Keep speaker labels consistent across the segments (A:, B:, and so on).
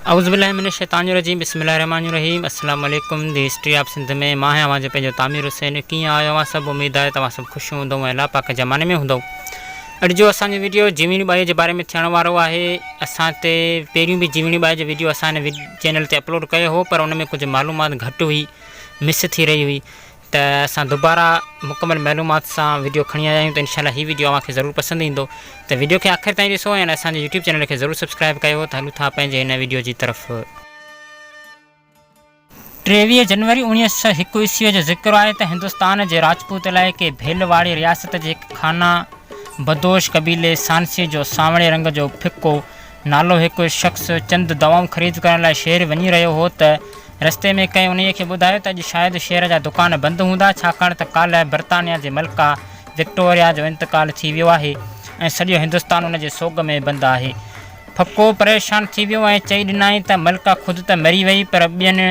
A: اعوذ بالله من الشيطان الرجيم بسم الله الرحمن الرحيم السلام عليڪم the history of Sindh ۾ مان آهيان اوهان جو پنهنجو تعمير حسين ڪيئن آهيو اوهان سڀ اميد آهي توهان سڀ خوش هوندو ۽ الله پاڪ جي امان ۾ هوندو اڄ جو اسان جو ويڊيو جيوڻي ٻائي جي باري ۾ ٿيڻ وارو آهي اسان تي پهريون به جيوڻي ٻائي جو ويڊيو اسان هن چينل تي اپلوڊ ڪيو هو پر ان ۾ ڪجهه معلومات گهٽ هئي مس ٿي رهي هئي ته اسان دوباره مڪمل معلومات سان ويڊيو کڻي آيا آهيون ته انشاء الله هي ويڊيو اوهان کي ضرور پسند ايندو ته ويڊيو کي آخر تائين ڏسو ۽ اسان جي يوٽيوب چينل کي ضرور سبسڪرائب ڪيو ته هلون ٿا پنهنجي هن ويڊيو جي طرف. 23 جنوري 1901 عيسويء جو ذڪر آهي ته هندستان جي راجپوت علائقي ڀيلواڙي رياست جي هڪ خانه بدوش قبيلي سانسي جو سانوڻي رنگ جو ڦڪو نالو هڪ شخص چند دوائون خريد ڪرڻ لاء شهر وڃي رهيو هو ته رستي ۾ ڪنهن انهيء کي ٻڌايو ته اڄ شايد شهر جا دڪان بند هوندا ڇاڪاڻ ته ڪالهه برطانيا جي ملڪه وڪٽوريا جو انتقال ٿي ويو آهي ۽ سڄو هندستان ان جي سوڳ ۾ بند آهي. ڦڪو پريشان ٿي ويو ۽ چئي ڏنائين ته ملڪه خود ته مري وئي پر ٻين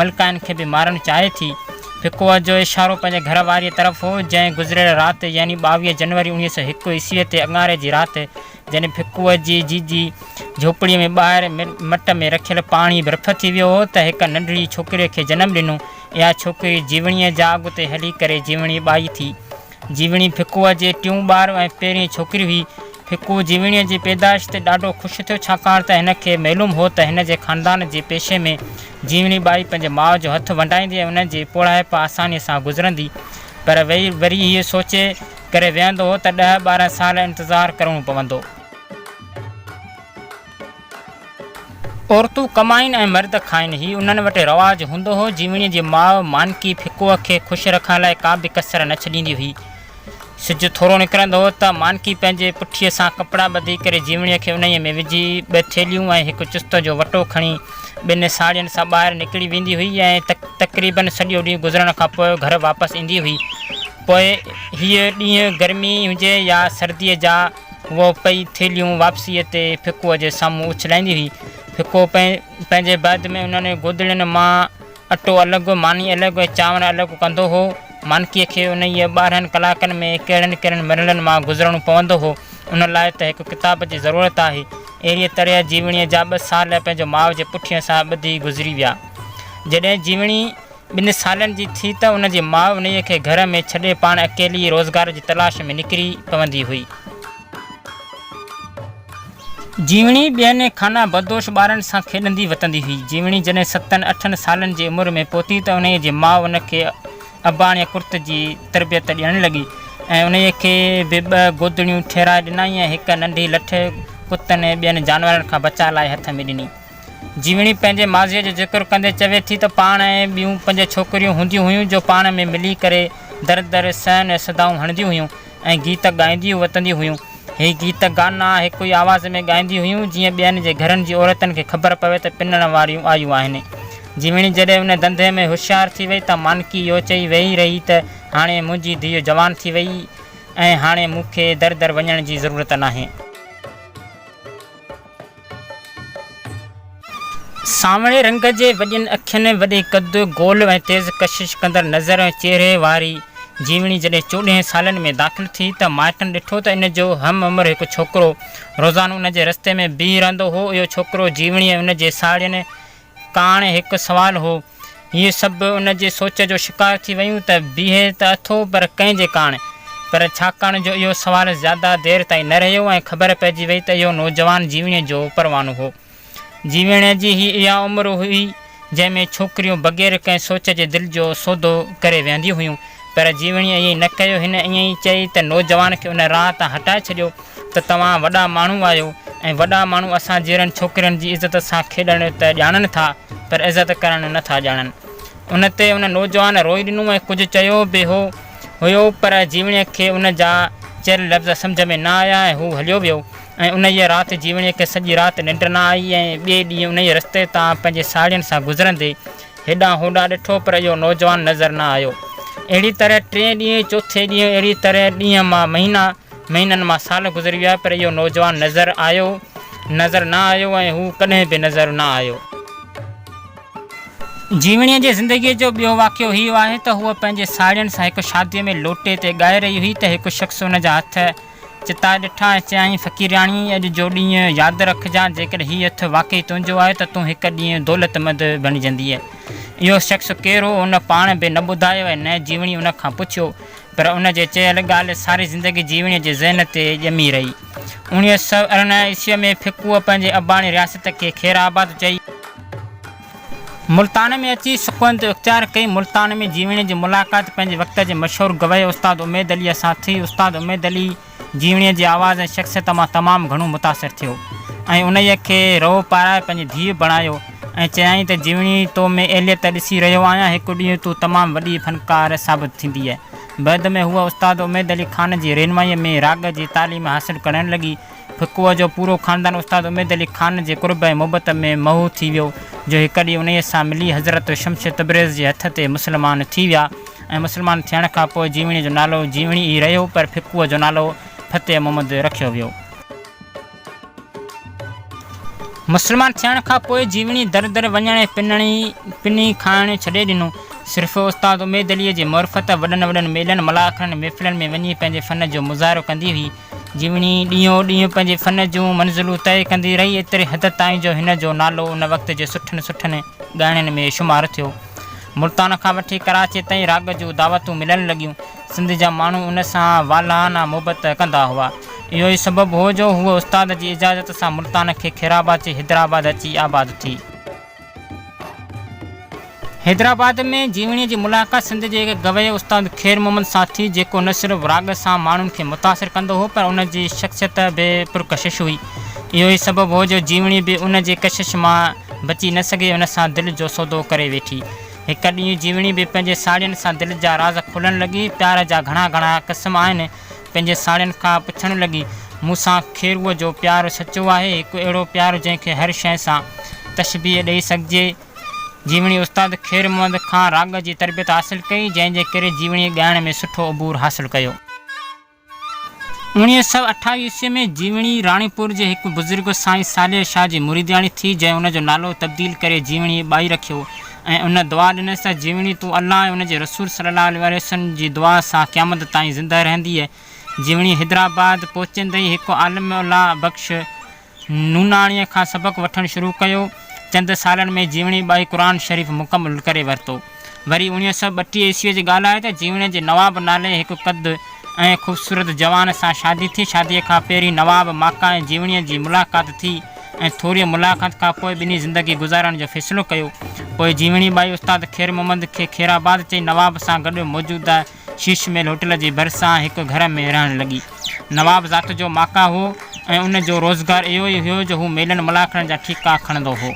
A: ملڪائن کي به مارڻ چاهي ٿي. ڦڪوء جو اشارو پنهنجي گهر واريء طرف هو، جنهن گذريل رات يعني 22 جنوري 1901 عيسويء تي اڱاري جي رات جڏهن ڦڪوء جي جيجي جهوپڙيء ۾ ٻاهر مٽ ۾ رکيل پاڻي برف ٿي ويو هو ته هڪ ننڍڙي ڇوڪريء کي جنم ڏنو. اها ڇوڪري جيوڻيء جا اڳتي هلي ڪري جيوڻي ٻائي ٿي. جيوڻي ڦڪوء جي ٽيون ٻار ۽ پهرين ڇوڪري هئي. ڦڪو جيوڻيء جي پيدائش تي ڏاڍو خوش ٿيو ڇاڪاڻ ته هن کي معلوم هو ته هن جي خاندان جي پيشي ۾ جيوڻي ٻائي پنهنجي ماء جو هٿ ونڊائيندي ۽ ان جي پوڙهائپ آسانيء سان گذرندي. پر وري هيء سوچي ڪري ويهندو هو ته ڏهه 12 سال انتظار ڪرڻو پوندو. عورتون ڪمائين ۽ مرد کائين، هي انهن وٽ رواج هوندو هو. جيوڻيء جي ماء مانڪي ڦڪوء کي خوش رکڻ لاء ڪا به ڪسر نه ڇڏيندي هئي. سج ٿورو نڪرندو هو ته مانڪي پنهنجي پٺيء سان ڪپڙا ٻڌي ڪري جيوڻيء کي انهيء ۾ وجهي ٻه ٿيلهيون ۽ هڪ چست جو وٽو کڻي ٻن ساڙهين سان ٻاهر نڪري ويندي هئي ۽ تقريباً سڄو ڏينهن گذرڻ کان پوء گهر واپس ايندي هئي. پوء هيء ڏينهن گرمي هجي يا سرديء جا، هوء پئي ٿيلهيون واپسيء تي ڦڪوء جي سامهون اڇلائيندي هئي. ڦڪو پنهنجي بعد ۾ انهن گودڙين مان اٽو الڳ، ماني الڳ ۽ چانور الڳ ڪندو هو. مانڪيء کي انهيء 12 ڪلاڪن ۾ ڪهڙن ڪهڙن مرحلن مان گذرڻو پوندو هو، ان لاء ته هڪ ڪتاب جي ضرورت آهي. اهڙيء طرح جيوڻيء جا ٻه سال پنهنجو ماء جي پٺيء سان ٻڌي گذري ويا. جڏهن جيوڻي ٻن سالن جي ٿي ته ان جي ماء انهيء کي گهر ۾ ڇڏي پاڻ اڪيلي روزگار جي تلاش ۾ نڪري پوندي هئي. جيوڻي ٻين خانه بدوش ٻارن سان کيڏندي وتندي هئي. جيوڻي جڏهن ستن اٺن سالن جي عمر ۾ پهتي ته انهيء جي ماء ان کي اباڻي ڪرت جي تربيت ڏيڻ لڳي ۽ انهيء کي به ٻه گودڙيون ٺهرائي ڏنائين ۽ هڪ ننڍي لٺ ڪتن ۽ ٻين جانورن کان بچاء لاء هٿ ۾ ڏني. جيوڻي پنهنجي ماضيء جو ذڪر ڪندي چوي ٿي ته پاڻ ۽ ٻيون پنج ڇوڪريون هونديون هيون جو پاڻ ۾ ملي ڪري در در سئن ۽ صدائون هڻنديون هيون ۽ گيت ڳائينديون وتنديون هيون. هي گيت گانا هڪ ئي آواز ۾ ڳائينديون هيون جيئن ٻين جي گهرن جي عورتن کي خبر پوي ته پنڻ واريون آيون آهن. جيوڻي جڏهن ان ڌنڌي ۾ هوشيار ٿي وئي ته مانڪي اهو چئي ويهي رهي ته هاڻي منهنجي ڌيء جوان ٿي وئي ۽ هاڻي مون کي در در وڃڻ جي ضرورت ناهي. سانوڻي رنگ جي وڏين اکين، وڏي قد، گول ۽ تيز ڪشش ڪندڙ نظر ۽ چهري واري جيوڻي جڏهن چوڏهين سالن ۾ داخل ٿي ته مائٽن ڏٺو ته ان جو هم عمر هڪ ڇوڪرو روزانو ان جي رستي ۾ بيهي رهندو هو. اهو ڇوڪرو جيوڻي ۽ ان جي ساهيڙين ڪاڻ هڪ سوال هو. هي سڀ ان جي سوچ جو شڪار ٿي ويون ته بيهي ته اٿو پر ڪنهن جي ڪاڻ؟ پر ڇاڪاڻ جو اهو سوال زياده دير تائين نه رهيو ۽ خبر پئجي وئي ته اهو نوجوان جيوڻيء جو پروانو هو. جيوڻيء جي هي اها عمر هئي جنهن ۾ ڇوڪريون بغير ڪنهن سوچ جي دل جو سودو ڪري ويهنديون هيون پر جيوڻيء ائين نه ڪيو هن ائين ئي چئي ته نوجوان کي ان راهه تان هٽائي ڇڏيو ته توهان وڏا ماڻهو آهيو ۽ وڏا ماڻهو اسان جهڙن ڇوڪرين جي عزت سان کيڏڻ ته ڄاڻن ٿا پر عزت ڪرڻ نه ٿا ڄاڻن. ان تي ان نوجوان روئي ڏنو ۽ ڪجهه چيو به هو هيو پر جيوڻيء کي ان جا چيل لفظ سمجهه ۾ نه آيا ۽ هو هليو ويو ۽ انهيء رات جيوڻيء کي سڄي رات ننڊ نه آئي ۽ ٻئي ڏينهن انهيء رستي تان پنهنجي ساهيڙين سان گذرندي هيڏانهن هوڏانهن ڏٺو پر اهو نوجوان نظر نه آيو. اهڙي طرح ٽئين ڏينهن، چوٿين ڏينهن اهڙي طرح ڏينهن مان مهينا، مهينن مان سال گذري ويا پر اهو نوجوان نظر آيو نظر نه آيو ۽ هو ڪڏهن به نظر نه آيو. جيوڻيء جي زندگيء جو ٻيو واقعو هيء آهي ته هوء پنهنجي ساهيڙين سان هڪ شاديء ۾ لوٽي تي ڳائي رهي هئي ته هڪ شخص ان جا هٿ. چتائي ڏٺا ۽ چيائين، فقيرياڻي! اڄ جو ڏينهن ياد رکجان، جيڪڏهن هي هٿ واقعي تنهنجو آهي ته تون هڪ ڏينهن دولتمند بڻجندينء. اهو شخص ڪير هو، هن پاڻ به نه ٻڌايو ۽ نه جيوڻي ان کان پڇيو، پر ان جي چيل ڳالهه ساري زندگي جيوڻيء جي ذهن تي ڄمي رهي. 1918 عيسويء ۾ ڦڪوء پنهنجي اباڻي رياست کي خيرآباد چئي، ملتان ۾ اچي سڪونت اختيار ڪئي. ملتان ۾ جيوڻيء جي ملاقات پنهنجي وقت جي مشهور گويه استاد اميد عليء سان ٿي. استاد اميد علي جيوڻيء جي آواز ۽ شخصيت مان تمام گهڻو متاثر ٿيو ۽ انهيء کي رئو پارائي پنهنجي ڌيء بڻايو ۽ چيائين ته جيوڻي تو ۾ اهليت ڏسي رهيو آهيان، هڪ ڏينهن تون تمام وڏي فنڪاره ثابت ٿيندينء. بعد ۾ هوء استاد اميد علي خان جي رهنمائيء ۾ راڳ جي تعليم حاصل ڪرڻ لڳي. ڦڪوء جو پورو خاندان استاد اميد علي خان جي قرب ۽ محبت ۾ محو ٿي ويو، جو هڪ ڏينهن انهيء سان ملي حضرت شمس تبريز جي هٿ تي مسلمان ٿي ويا ۽ مسلمان ٿيڻ کان پوء جيوڻيء جو نالو جيوڻي ئي رهيو، پر ڦڪوء جو نالو فتح محمد رکيو ويو. مسلمان ٿيڻ کان پوء جيوڻي در در وڃڻ ۽ پنڻي پني کائڻ ڇڏي ڏنو. صرف استاد اميد عليء جي معرفت وڏن وڏن ميلن، ملاکڙن ۽ محفلن ۾ وڃي پنهنجي فن جو مظاهرو ڪندي هئي. جيوڻي ڏينهون ڏينهن پنهنجي فن جون منزلون طئي ڪندي رهي، ايتري حد تائين جو هن جو نالو ان وقت جي سٺن سٺن ڳائڻين ۾ شمار ٿيو. ملتان کان وٺي ڪراچيء تائين راڳ جون دعوتون ملڻ لڳيون. سنڌ جا ماڻهو ان سان والهانه محبت ڪندا هئا. اهو ئي سبب هو جو هوء استاد جي اجازت سان ملتان کي خيرآباد چئي حيدرآباد اچي آباد ٿي. حيدرآباد ۾ جيوڻيء جي ملاقات سنڌ جي هڪ گويه استاد خير محمد سان ٿي، جيڪو نه صرف راڳ سان ماڻهن کي متاثر ڪندو هو، پر ان جي شخصيت به پرڪشش هئي. اهو ئي سبب هو جو جيوڻي به ان جي ڪشش مان بچي نه سگهي، ان سان دل جو سودو ڪري ويٺي. هڪ ڏينهن جيوڻي به پنهنجي ساڙين سان دل جا راز کولڻ لڳي. پيار جا گهڻا گهڻا قسم آهن، پنهنجي ساڙين کان پڇڻ لڳي، مون سان خيروء جو پيار سچو آهي، هڪ اهڙو پيار جنهن کي هر شيء سان تشبيهه ڏئي سگهجي. جيوڻي استاد خير محمد کان راڳ جي تربيت حاصل ڪئي، جنهن جي ڪري جيوڻيء ڳائڻ ۾ سٺو عبور حاصل ڪيو. 1928 عيسويء ۾ جيوڻي راڻيپور جي هڪ بزرگ سائين صالح شاهه جي مريدياڻي ٿي، جنهن ان جو نالو تبديل ڪري جيوڻي ٻائي رکيو ۽ ان دعا ڏنس ته جيوڻي تون الله ۽ ان جي رسول صلي الله عليه واٰله وسلم جي دعا سان قيامت تائين زنده رهندينء. جيوڻي حيدرآباد پهچندي ئي هڪ عالم الله بخش نوناڻيء کان سبق وٺڻ شروع ڪيو. چند سالن ۾ جيوڻي ٻائي قرآن شريف مڪمل ڪري ورتو. وري 1932 عيسويء جي ڳالهه آهي ته جيوڻيء جي نواب نالي هڪ قد ۽ خوبصورت جوان سان شادي ٿي. شاديء کان پهرين نواب ماڪا ۽ جيوڻيء جي ملاقات ٿي ۽ ٿوريء ملاقات کان پوء ٻنهي زندگي گذارڻ جو فيصلو ڪيو. پوء جيوڻي ٻائي استاد خير محمد کي خيرآباد چئي نواب سان گڏ موجوده شيش محل هوٽل جي ڀرسان هڪ گهر ۾ رهڻ لڳي. نواب ذات جو ماڪا هو ۽ ان جو روزگار اهو ئي هيو جو هو ميلن ملاکڙن جا ٺيڪا کڻندو هو.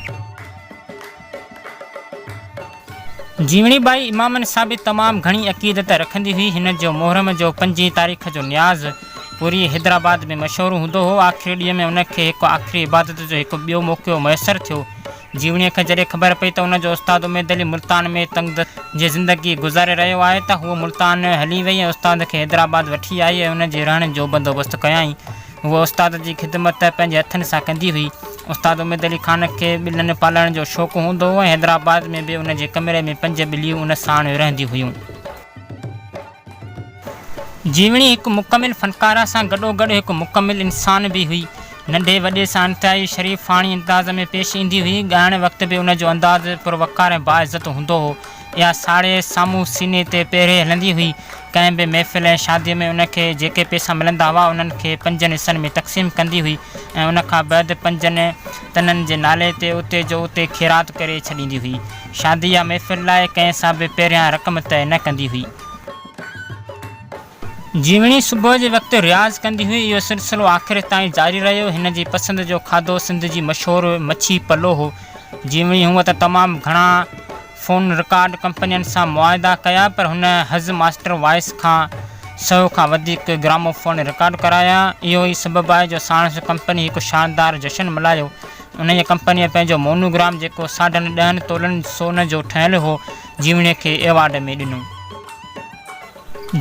A: جيوڻي ٻائي امامن سان به تمام گهڻي عقيدت رکندي هئي. هن جو محرم جو پنجين تاريخ جو نياز پوري حيدرآباد ۾ مشهور هوندو هو. آخري ڏينهن ۾ هن کي هڪ آخري عبادت جو هڪ ٻيو موقعو ميسر ٿيو. جيوڻيء کي جڏهن خبر پئي ته ان جو استاد اميد علي ملتان ۾ تنگدستي جي زندگي گذاري رهيو آهي ته هوء ملتان هلي وئي ۽ استاد کي حيدرآباد وٺي آئي ۽ ان جي رهڻ جو بندوبست ڪيائين. هوء استاد جي خدمت پنهنجي هٿن سان ڪندي هئي. استاد اميد علي خان کي ٻلين پالڻ جو شوق هوندو هو ۽ حيدرآباد ۾ به ان جي ڪمري ۾ پنج ٻليون ان ساڻ رهنديون هيون. جيوڻي هڪ مڪمل فنڪاره سان گڏوگڏ هڪ مڪمل انسان به هئي. ننڍي وڏي سان انتهائي شريفاڻي انداز ۾ پيش ايندي هئي. ڳائڻ وقت به ان جو انداز پروقار ۽ باعزت هوندو هو. اها ساڙهي سامهون سيني تي پهري هلندي هئي. ڪنهن به محفل ۽ شاديء ۾ ان کي جيڪي پئسا ملندا هئا، انهن کي پنجن حصن ۾ تقسيم ڪندي هئي ۽ ان کان بعد پنجن تنن جي نالي تي اتي جو اتي خيرات ڪري ڇڏيندي هئي. شادي يا محفل لاء ڪنهن سان به پهريان رقم طئي نه ڪندي هئي. جيوڻي صبح جي وقت رياض ڪندي هئي. اهو سلسلو آخر تائين جاري رهيو. هن جي پسند جو کاڌو سنڌ جي مشهور مڇي پلو هو. جيوڻي هونء ته تمام گهڻا فون رڪارڊ ڪمپنين سان معاهدا ڪيا پر هن his master voice کان سئو کان وڌيڪ گراموفون رڪارڊ ڪرايا. اهو ئي سبب آهي جو ساڻس ڪمپني هڪ شاندار جشن ملهايو. انهيء ڪمپنيء پنهنجو مونوگرام جيڪو ساڍن ڏهن تولن سون جو ٺهيل هو، جيوڻيء کي ايوارڊ ۾ ڏنو.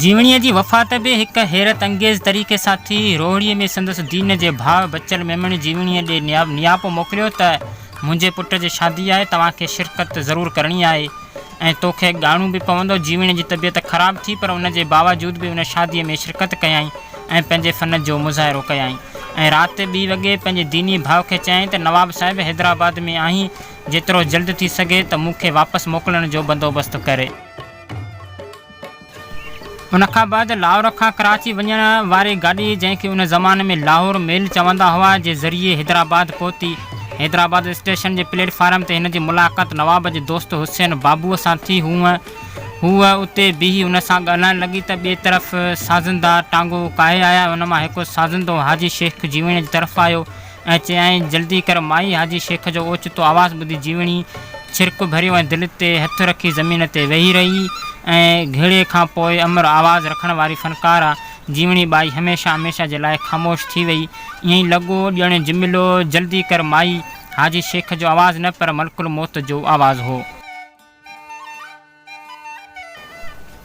A: جيوڻيء جي وفات به هڪ حيرت انگيز طريقي سان ٿي. روهڙيء ۾ سندس دين جي ڀاء بچل ميمڻ جيوڻيء ڏي نياپو موڪليو ته منهنجي پٽ جي شادي آهي، توهان کي شرڪت ضرور ڪرڻي آهي ۽ توکي ڳائڻو به پوندو. جيوڻيء جي طبيعت خراب ٿي، پر ان جي باوجود به ان شاديء ۾ شرڪت ڪيائين. ۽ پنهنجي فن جو مظاهرو ڪيائين ۽ رات ٻي وڳي پنهنجي ديني ڀاء کي چيائين ته نواب صاحب حيدرآباد ۾ آهين جيترو جلد ٿي سگهي ته مون کي واپس موڪلڻ جو بندوبست ڪر. ان کان بعد لاهور کان ڪراچي وڃڻ واري گاڏي جنهن کي ان زماني ۾ لاهور ميل چوندا هئا جي ذريعي حيدرآباد پهتي. حيدرآباد اسٽيشن جي پليٽ فارم تي هن جي ملاقات نواب جي دوست حسين بابوء سان ٿي. هونء هوء اتي بيهي ان سان ڳالهائڻ لڳي ته ٻئي طرف سازندا ٽانگو ڪاهي آيا. ان مان هڪ سازندو حاجي شيخ جيوڻي جي طرف آيو ۽ چيائين، جلدي ڪر مائي! حاجي شيخ جو اوچتو آواز ٻڌي جيوڻي ڇرڪ ڀريو ۽ دل تي هٿ رکي زمين تي ويهي رهي ۽ گهڙي کان پوء امر آواز رکڻ واري فنڪاره جيوڻي ٻائي هميشه هميشه جي لاء خاموش ٿي وئي. ائين لڳو ڄڻ جملو جلدي ڪر مائي! حاجي شيخ جو آواز نه پر ملڪ الموت جو آواز هو.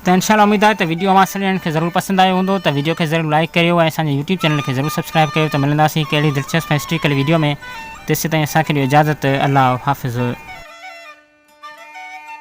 A: ته انشاء الله اميد آهي ته وڊيو اوهان سڄڻن کي ضرور پسند آيو هوندو ته وڊيو کي ضرور لائيڪ ڪريو ۽ اسان جي يوٽيوب چينل کي ضرور سبسڪرائب ڪريو ته ملنداسين هڪ اهڙي دلچسپ ۽ هسٽريڪل وڊيو ۾ تيسيتائين اسان کي ڏيو اجازت الله حافظ.